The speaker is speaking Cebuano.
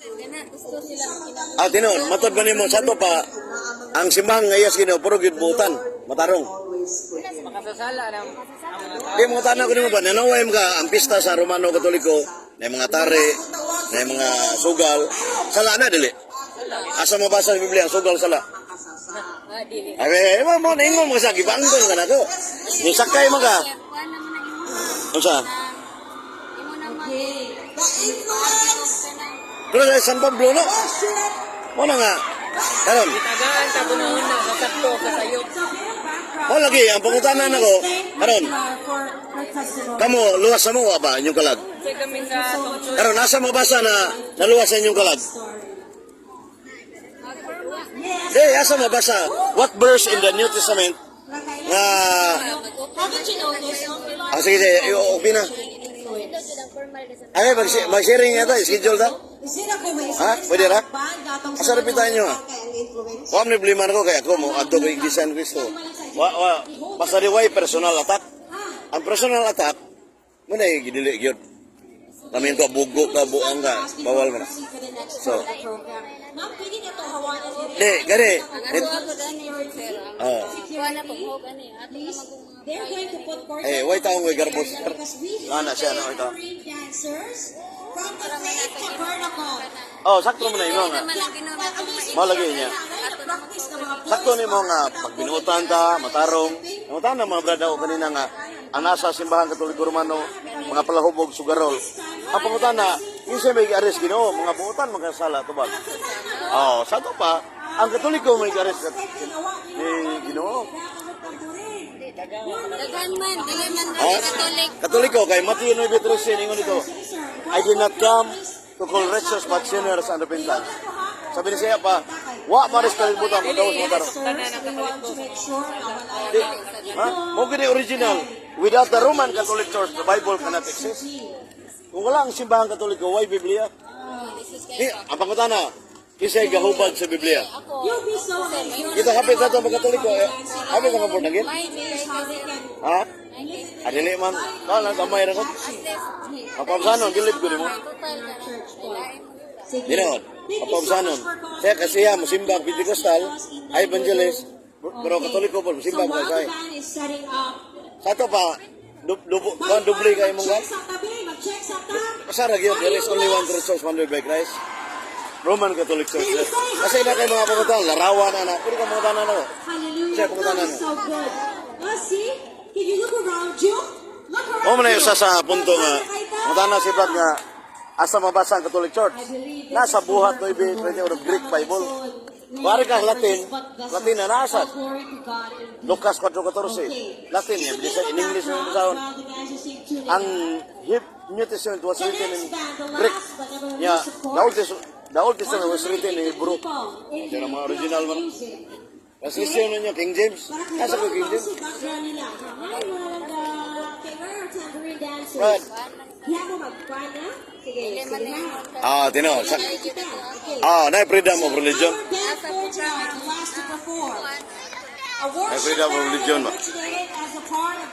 Gana gusto sila kinahanglan. Ah, tinuod, matod ba nimo sa ato pa ang simbahang nga iyas Ginoo puro gyud buutan, matarong? Makasasala ng ang mga tao. Di mo tanaw ko nimo ba nanaway mo ka ang pista sa Romano Katoliko na mga tare, na mga sugal, sala na dili? Asa mabasa sa Biblia ang sugal sala? Ah, dili. Ay, eh, mo mo ningon mo sa gibanggon ka nako. Nisakay mo ka. Kuan naman ang imo. Unsa? Imo naman. Okay. The influence, Pero sa San Pablo no. worship, Mo na nga. Karon, Gitagaan ta kunahon na sa sakto sa sayop. sa bare background. Mo lagi ang pangutana nako. Karon, For her testimony. kamo luwas sa mo wa ba inyong kalag? Say kami sa atong church. Karon nasa mabasa na naluwas sa inyong kalag? Story. Yes. Di, asa mabasa? What verse in the New Testament nga Haven't you noticed? Ah, sige, sige, okay na. Ay, mag-sharing yata, schedule ta. Is it a coincidence? Ha? Pwede ra? Band, atong Asa rapitan nyo, ah? Kay ang influence. Wa man problema ko kay ako mo adto ko Iglesia ni Cristo. Wa wa basta di way personal attack. Ang personal attack mo na gidili gyud. Kami ko bugo ka buang ka bawal man. For the next So. part of the program. Ma'am, pwede na to hawanan din. Di gani. Ang ato ako dani sir. Ang Oh. kuan na pag ani ato na magong mga They're going to put part Eh, way taong way garbos sir. because we Ana have siya na ito. tambourine dancers from the Faith Tabernacle. Oh, sakto mo na imo nga. man ang Ginoo na Mao lagi niya. Sakto nimo nga pagbinuotan ta, matarong. Nangutan na mga brada ko kanina nga ang nasa simbahan Katoliko Romano, mga palahubog sugarol. Ang pangutana, kinsa may gi-arrest Ginoo, mga buotan magkasala tubag. Oh, sa to pa, ang Katoliko may gi-arrest ni Ginoo. Daghan man, dili man Ha? Katolik. Katoliko kay Matthew 9:13 ingon dito, "I did not come to call righteous but sinners and repentance." Sabi ni siya pa, wa maris kalibutan mo daw matarong. Tanan ang Katoliko. Di, ha? Mo gini original. Without the Roman Catholic Church, the Bible cannot exist. Kung wala ang simbahan Katoliko, why Biblia? Di, ang pangutana, kisay gahubad sa Biblia? You'll be so amazed. Kita hapit na ito mga Katoliko, eh, hapit na ka again? Ha? Adili man, kala gamay ra ko. Kapamsanon, bilib ko nimo. Dino, kapamsanon. Siya kasi siya, musimbang Pentecostal, ay evangelist, pero Katoliko po, musimbang ko So siya. while the band is setting up, Sa ato pa, dubli kay mong Mag-check sa tabi, mag-check sa tabi. Pasara gyud, there is only one true church founded by Christ. Roman Catholic Church. Kasi na kay mga pangutana, larawan na na. Pwede ka mga tanan na. Hallelujah. Siya, kumusta God na, is so good. See? Can you look around you? Look around O man na you. usa sa punto nga, mutana si Brad nga, asa mabasa ang Catholic Church? Nasa Buhat 9:20 of Greek Bible. Wari ka Latin, Latin na nasa. Glory to God in Lucas 4:14. Latin niya, bisa in English mo basahon. Ang New Testament was written in Greek. Yeah, the Old Testament was written in Hebrew. Yan ang mga original man. Translation na niya, King James. Nasa ko King James? Hi, Rolanda. Okay, where are our tambourine dancers? Right. Hiya mo magkuhan na? Sige, sige na. Ah, tino. Sa, Okay. ah, na freedom of religion. Our band for tonight, the last to perform. A May worship freedom of band religion that ba? originated as a part of